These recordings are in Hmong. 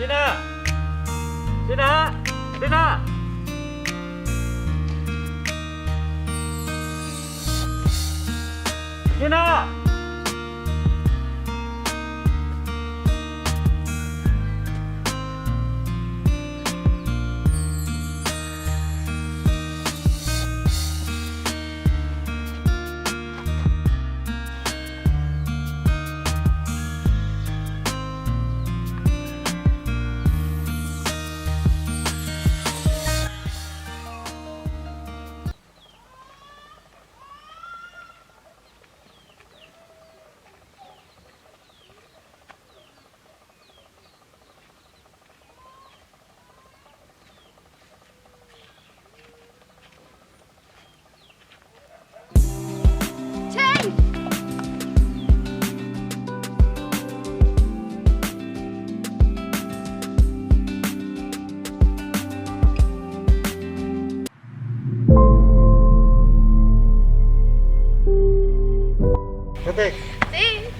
Dej Nag, Dej Nag, Dej Nag, Dej Nag.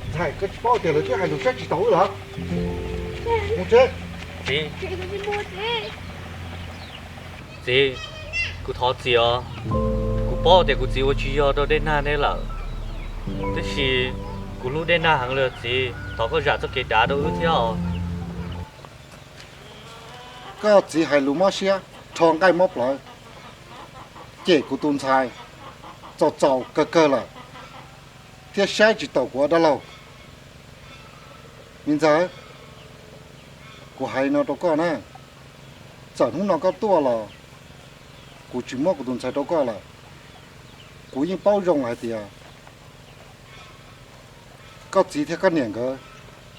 Ntxhais, koj tsis paub tias lawv twb hais lus saib tsis taus wb los? Mus tsev. Txiv, txiv, kuv thov txiv os. Kuv paub tias kuv txiv ua tsis yog rau Dej Nag neb lawm, tiam sis kuv hlub Dej Nag heev li txiv, thov koj zam txoj kev dav rau wb thiab os. Koj txiv hais lus mob siab, rho nqaij mob plawv, cem kuv tus ntxhais txaus txaus kawg kawg lawm, thiab saib tsis taus kuv dab laug. Me ntxawg, kuv hais no rau koj na, txawm hnub no koj tuaj los kuv tsis muab kuv tus ntxhais rau koj lawm. Kuv yeej paub zoo hais tias koj txiv thiab koj niam nkawd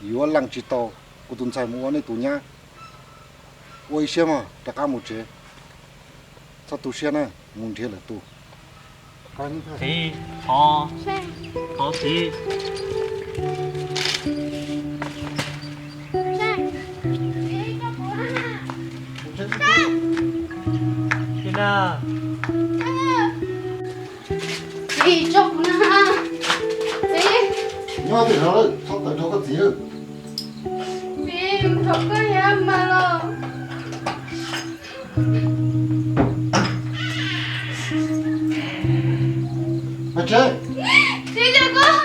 yuav lees tsis tau kuv tus ntxhais mus ua nej tus nyab. Ua ib siab mog, rov qab mus tsev. Txhob tu siab na, mus nrhiav lwm tus. Txiv, thov, thov txiv. Txiv na. Txiv, tso kuv na. Txiv. Nyob twg no lawm, txhob tawv rau koj txiv lawm. Txiv, thov koj yam mas los. Txiv, cov koj.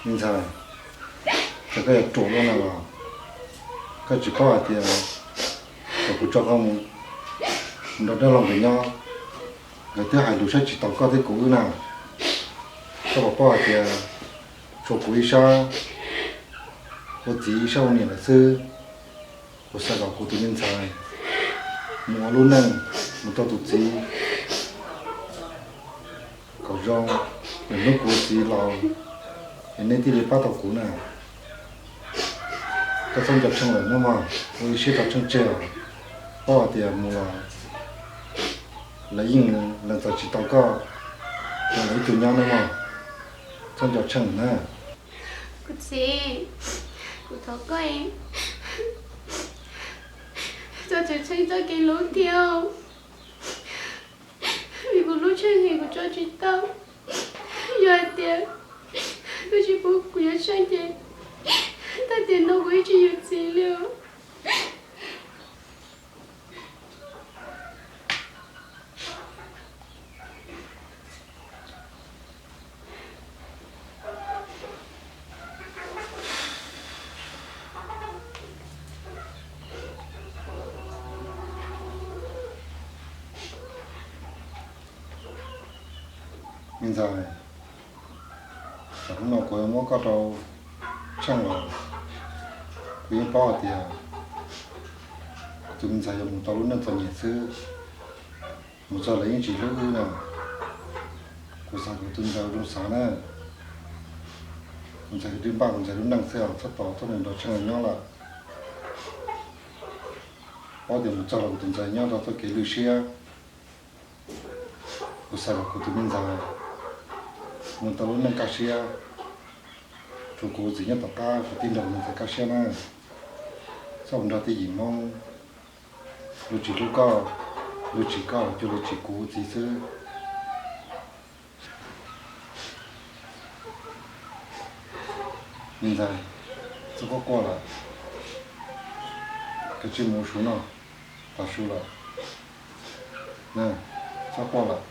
Me ntxhais, ces koj yuav ruam luaj no los? Koj tsis paub hais tias thaum kuv tso koj mus nrog dab laug nkawd nyob, nkawd twb hais lus saib tsis taus koj thiab kuv wb na. Koj puas paub hais tias tshuav kuv ib sab ua txiv ib sab ua niam lawm xwb, kuv xav kom kuv tus me ntxhais mus ua lub neej mus rau tus txiv kom zoo, es hnub kuv txiv laus es nej thiaj li pab tau kuv na. Koj txhob nco Tsheej lawm nawb mog, ua ib siab rau Tsheej tseg os. Paub hais tias mus los lawv yeej lees txais tsis tau koj ua lawv ib tug nyab nawb mog. Txhob nco Tsheej na. Kuv txiv, kuv thov koj tso Tsheej txoj kev hlub thiab, vim kuv hlub Tsheej heev kuv tso tsis tau. Yog hais tias koj tsis pub kuv yuav Tsheej ces tag tiam no kuv yeej tsis yuav txiv li os. Me ntxhais, tam hnub no kuv yuav muab koj rau Tsheej los, kuv yeej paub hais tias kuv tus me ntxhais yuav mus tau lub neej txom nyem xwb, mus txog lawv yeej tsis hlub wb no. Kuv xav kom kuv tus ntxhais zoo xav na, kuv ntxhais twb npaj kuv ntxhais lub neej xwb os, txhob tos txhob mus nrog Tsheej nyob lawm. Paub tias mus txog los kuv tus ntxhais nyob rau txoj kev lwj siab. Kuv xav kom kuv tus me ntxhais mus tau lub neej kaj siab, rau kuv txiv nyob tom qab, kuv tij nrog me ntxhais kaj siab na. Txhob mus nrog tej yim Hmoob, luag tsis hlub koj, luag tsis koj, cuag luag tsis kuv txiv xwb. Me ntxhais, txhob quaj quaj lawm, kav tsij mus ua su noj, tav su lawm, txhob quaj lawm.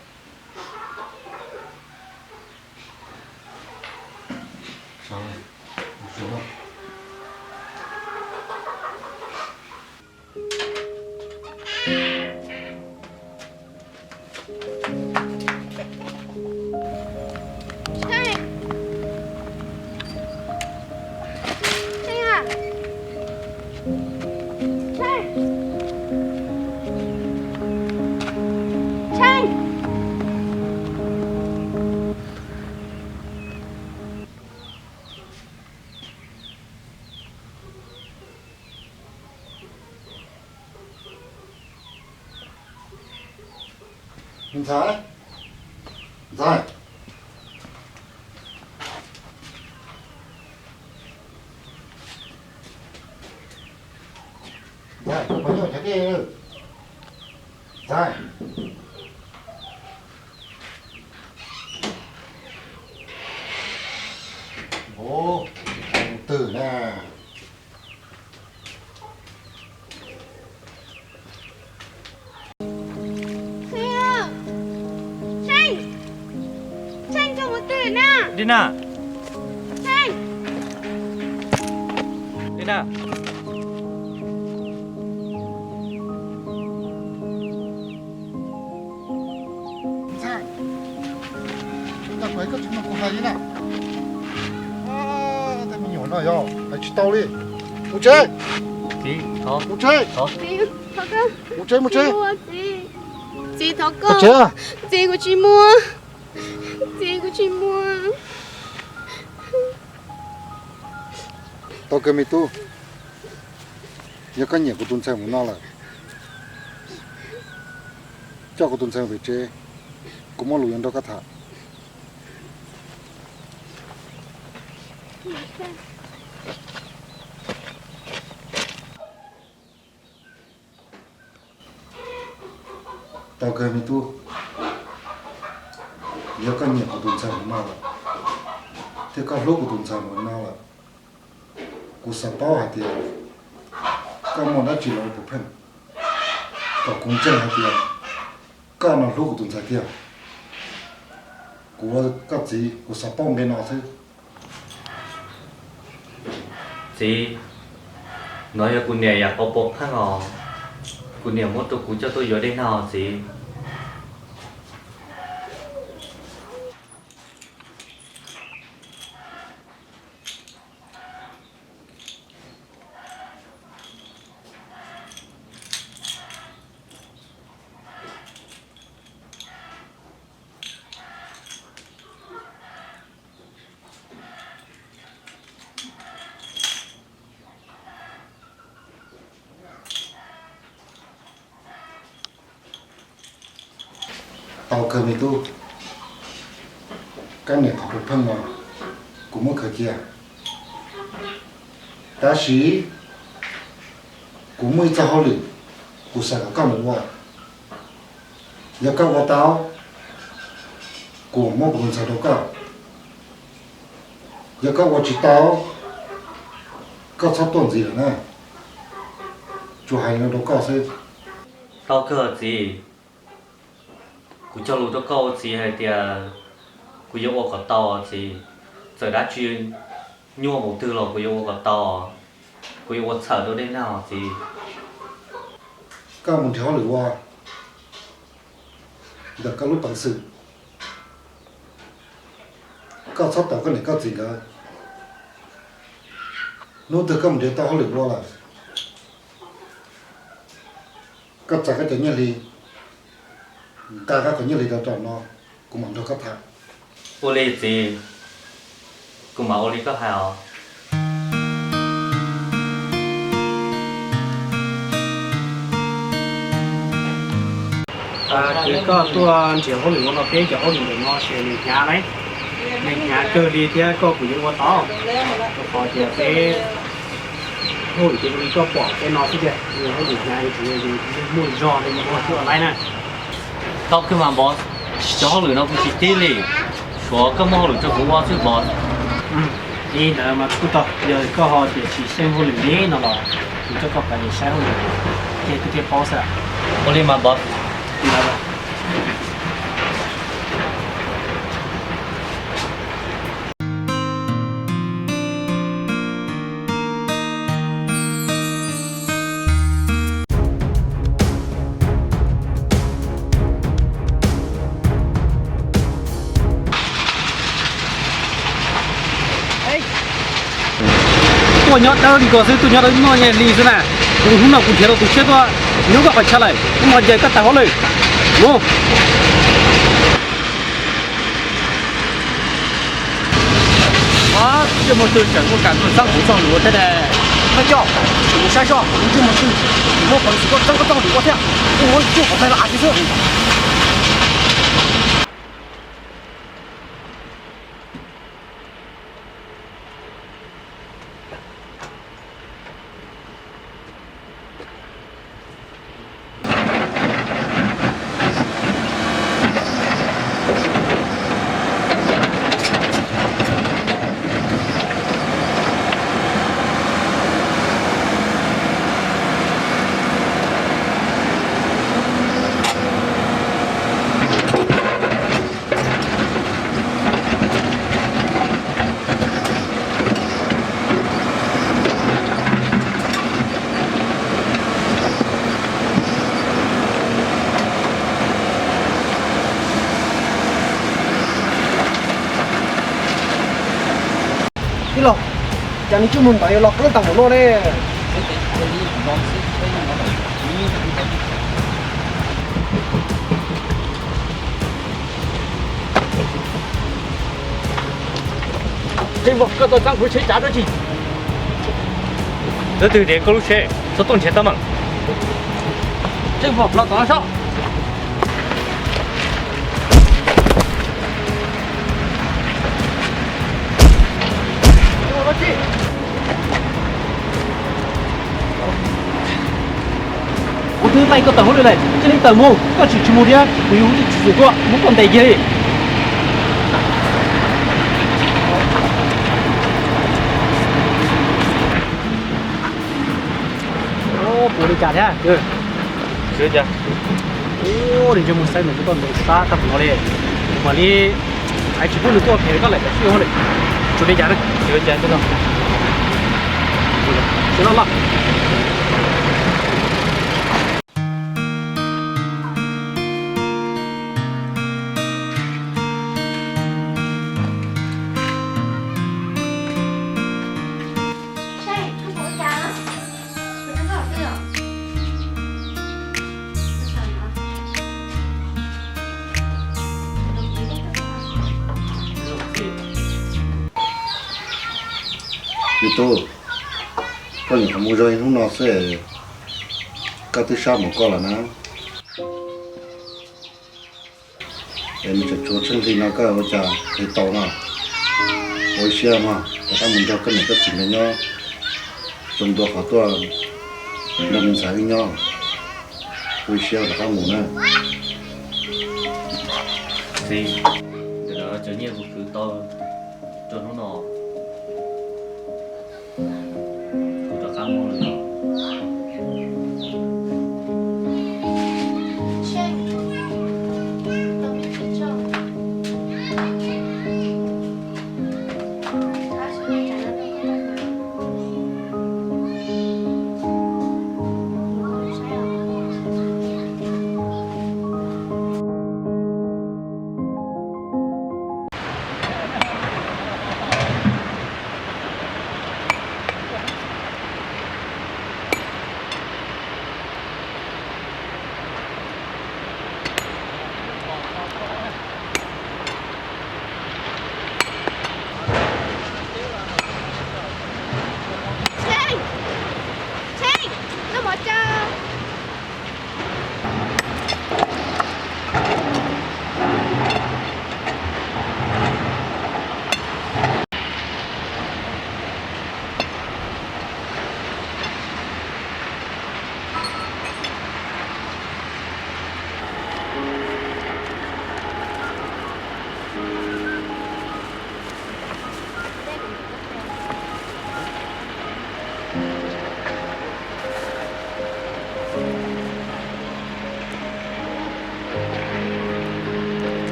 Ntxhais, ntxhais, ntxhais, ntxhais. Ub, twg na? Tsheej, Tsheej, koj mus twg na? Dina. Tsheej. Dina. Ntxhais, ntxhais, kuv hais koj tsis mloog kuv hais li na. Tej me nyuam no yog hais tsis tau li. Mus tsev. Mus tsev. Mus tsev, mus tsev. Txiv, thov koj. Txiv, kuv tsis mus. Txiv, kuv tsis mus. Tau kawg me tub, yog koj nyiam kuv tus ntxhais mus no lawm, coj kuv tus ntxhais pem tsev, kuv muaj lus yuav nrog koj tham. Tau kawg me tub, yog koj nyiam kuv tus ntxhais mus no lawm, thiab koj hlub kuv tus ntxhais mus no lawm, kuv xav paub hais tias koj muaj dab tsi los ua puav pheej kom kuv ntseeg hais tias koj no hlub kuv tus ntxhais tiag. Kuv ua koj txiv kuv xav paub nqe no xwb. Txiv, no yog kuv niam yam qhov puav pheej os. Kuv niam muab rau kuv coj tuaj yuav dej noj txiv. Tau kawg me tub, koj niam qhov puav pheej no kuv muab khaws cia, tab sis kuv muaj ib txoj hauj lwm kuv xav kom koj mus ua. Yog koj ua tau, kuv muab kuv tus ntxhais rau koj. Yog koj ua tsis tau, koj txhob tuaj ntxiv lawm na. Tsuas hais li no rau koj xwb. Tau kawg txiv, kuv cog lus rau koj ua txiv hais tias kuv yuav ua kom tau txiv. Txawm dab tsi nyuaj mus twg los kuv yuav ua kom tau, kuv yuav ua txhawm rau dej noj txiv. Koj mus nrhiav hauj lwm ua ntawm koj lub peev xwm, Koj txhob tawm koj niam koj txiv nkawd. Hnub twg koj mus nrhiav tau hauj lwm ua lawm, koj txais koj cov nyiaj hli, nqa koj qhov nyiaj hli rau no, kuv mam nrog koj tham. Ua li txiv, kuv mam ua li koj hais os. Kwv, koj tuaj nrhiav hauj lwm ua no, peb cov hauj lwm ntawm no ces nws hnyav lauj. Nws hnyav kawg li thiab koj kuv yuav ua tau, rau qhov tias peb hauj lwm ces zoo li koj pom tej no xwb tiag, nws hauj lwm hnyav, yuav tsum yog yus muaj zog li yus ua thiaj ua laib na. Tau kawg mas boss, cov hauj lwm no kuv tsis tib li, tshuav koj muaj hauj lwm rau kuv ua xwb boss. Li ntawd mas kuj tau, yog koj ho tias tsis xyeej hauj lwm li no los kuv coj koj pais saib hauj lwm, ces kuv thiaj paub xwb. Ua li mas boss. Tuaj nyob dawb li ko xwb, tuaj nyob dawb noj nyiaj hli xwb na. Kuv hnub no kuv nrhiav tau tus tshiab tuaj, hnub koj qhov chaw lawm, kuv mam ncaws koj tag hauj lwm. Mus. Ntsej muag twg tseem muaj kam tuaj txeeb kuv txoj hauj lwm ua thiab ne? Koj coj, kuv mus saib soj, ntsej muag twg tseem muaj peev xwm tuaj txeeb koj txoj hauj lwm ua thiab, kuv muab cuaj pov tag los av tsis xwb. Tij laug, cas nws tsuj mus ntawd yuav los qeeb tag npaum no ne? Tseej Vom, koj tuaj txeeb kuv tsheb cav dab tsi? Leej twg nrhiav koj lub tsheb, txhob tuaj nrhiav teeb meem. Tseej Vom, los tom no sob. Kuv twb laij koj tawm hauj lwm lawm, cia li tawm mus, koj tsis tsis mus thiab kuv yuav hu tub ceev xwm tuaj muab koj ntes kiag li. Puas li cas thiab? Ua li ntsej muag saib nws kuj tuaj ntev sab tag npaum no li, mam li hais tsis pub nws tuaj phem rau koj lawm, koj tsis ua hauj lwm. Tsis li cas na. Tsis li cas. Tsis loj loj. Me tub, koj nyuam qhuav mus zog ib hnub no xwb, koj twb sab mus koj lawm na. Es nws tseem tshuav tsheej hli no koj ua cas qhia tau no? Ua ib siab mog, rov qab mus nrog koj niam koj txiv nkawd nyob, zoo dua qhov tuaj nrog me ntxhais wb nyob. Ua ib siab rov qab mus na. Txiv, ntawm no cov nyiaj kuv kwv tau rau hnub no. Kuv rov qab mus lawm os.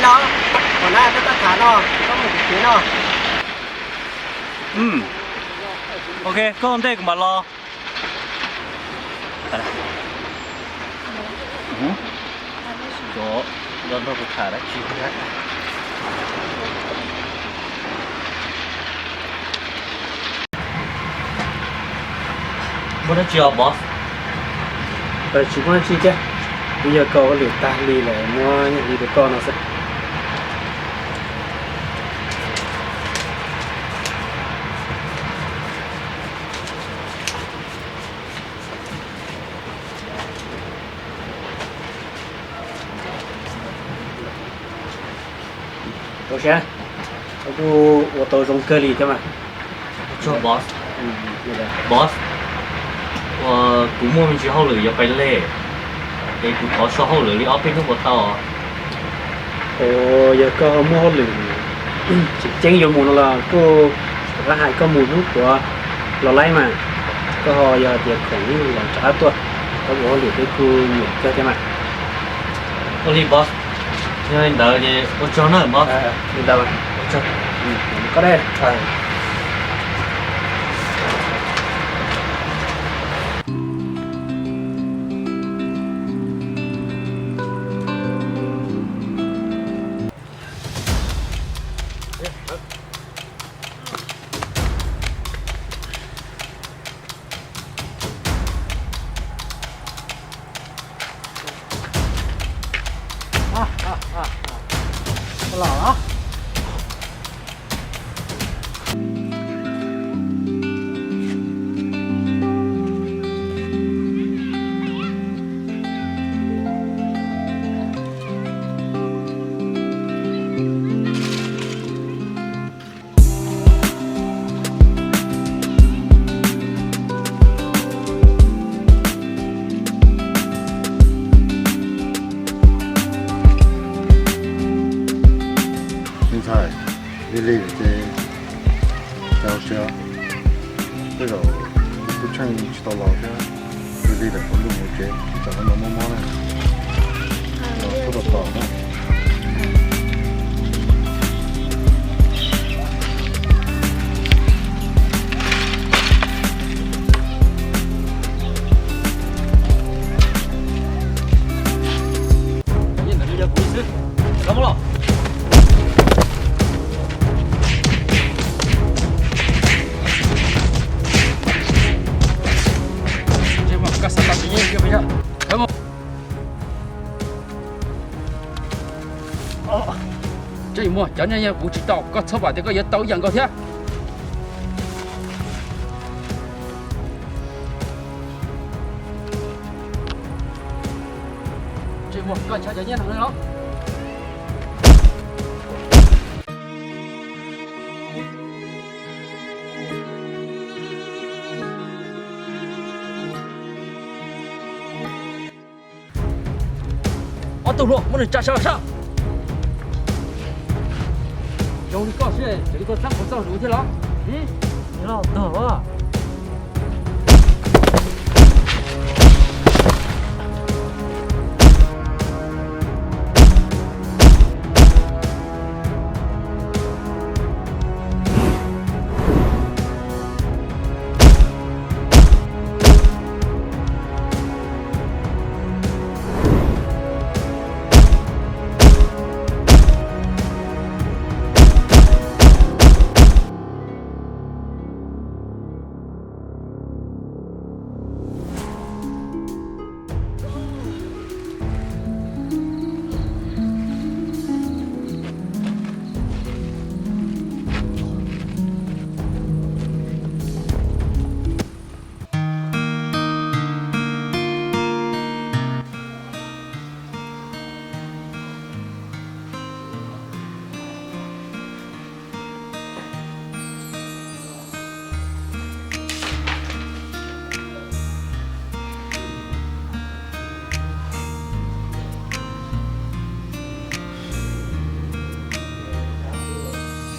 Qhov na koj tab tham no, koj mus kuv kev no. Ok, koj ua ntej kuv mam los. Cov nrog kuv tham dab tsi? Muaj dab tsi os boss? Tsis muaj dab tsi thiab, kuv yog koj hauj lwm tag li lawm muab nyiaj li rau koj no xwb. Tau sab, koj kuj ua tau zoo kawg li thiab mas. Tsaug boss. Boss, ua kuv muaj me ntsis hauj lwm yuav pais lawm, es kuv thov so hauj lwm li ob peb hnub puas tau? Ua yog koj ho muaj hauj lwm tseem ceeb yuav mus no los kuj rov qab hais koj mus hnub puav los laib mas. Koj ho yog hais tias khoom los rov qab tuaj, koj mus hauj lwm peb kuj nyiam kawg thiab mas. Ua li boss, yog li ntawd ces ua tsaug na boss. Li ntawd, ua tsaug. Koj dab. Me ntxhais, lig lig ces tau siab, tej zaum tub Tsheej tsis tau los thiab, lig lig lawm kuv lug mus tsev, tsam no mob mob na, tuaj tos tos na. Tseem muaj cov neeg yog kuv tsis tau, koj txhob vam tias koj yuav tau ib yam nkaus thiab. Tseem muaj koj ntshaw cov nyiaj no los? Ob tug hluas, muab nws tsa sab sab. Zoo li koj xwb, tseem tuaj txhab kuv txoj lus thiab los? Los tuag.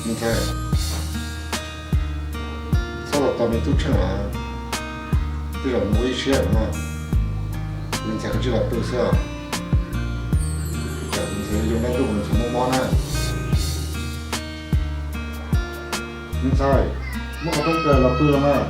Me ntxhais, txhob los tos me tub Tsheej lawm, tej zaum nws ua ib siab lawm na. Me ntxhais koj tsis los pw xwb os, tsam kuv Yog yuav nqa ntuj mus txhob muaj mob na. Me ntxhais, muab qhov rooj kaw los pw los mas.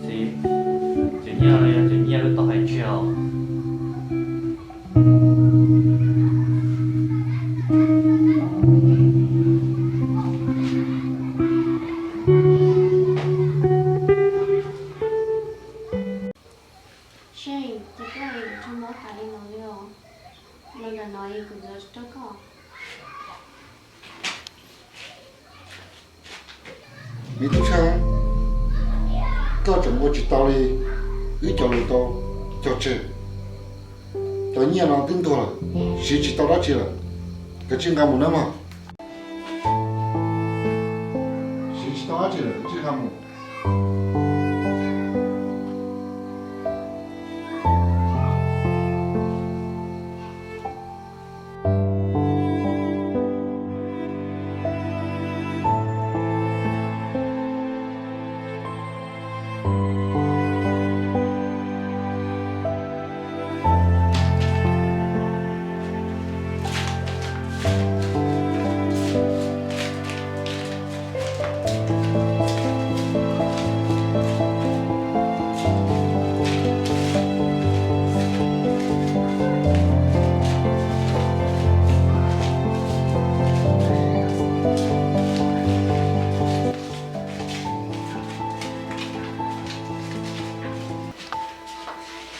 Txiv, cov nyiaj no yog cov nyiaj wb tau hais tseg os. Seej, cas koj yuav tshav mob tas li no li os? Los ntawm no kuv yuav rau koj. Me tub Tsheej, koj tseem ua tsis tau li wb cov lus tau cog tseg. Cov nyiaj no twb ntuag lawm, siv tsis tau dab tsi lawm, koj tsij nqa mus nawb mog. Siv tsis tau dab tsi lawm, koj tsij nqa mus.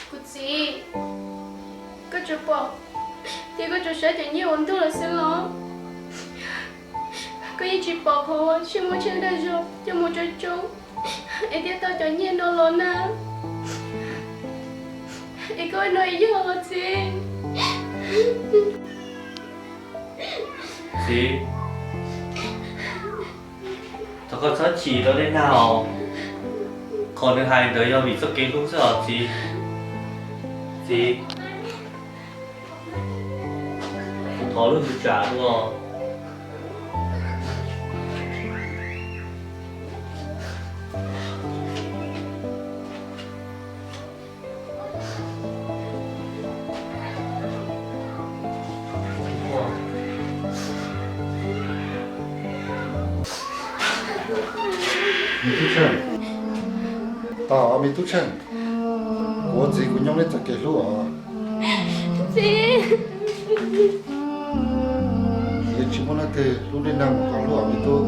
Kuv txiv, koj tsuas pom thiab koj tsuas saib cov nyiaj uas ntuag lawm xwb los? Koj yeej tsis pom qhov uas Tsheej muab Tsheej dag zog coj mus tso tsoob es thiaj tau cov nyiaj no los na? Es koj ua no yog los txiv? Txiv, thov koj txhob chim rau Dej Nag os. Qhov nws hais ntawd yog vim txoj kev hlub xwb os txiv. Txiv, kuv thov lub ntuj tsam dua. Me tub Tsheej, tos me tub Tsheej, kuv ua txiv kuv nyob nej txoj kev hlub os. Txiv, tsis muaj leej twg hlub Dej Nag npaum koj hlub os me tub.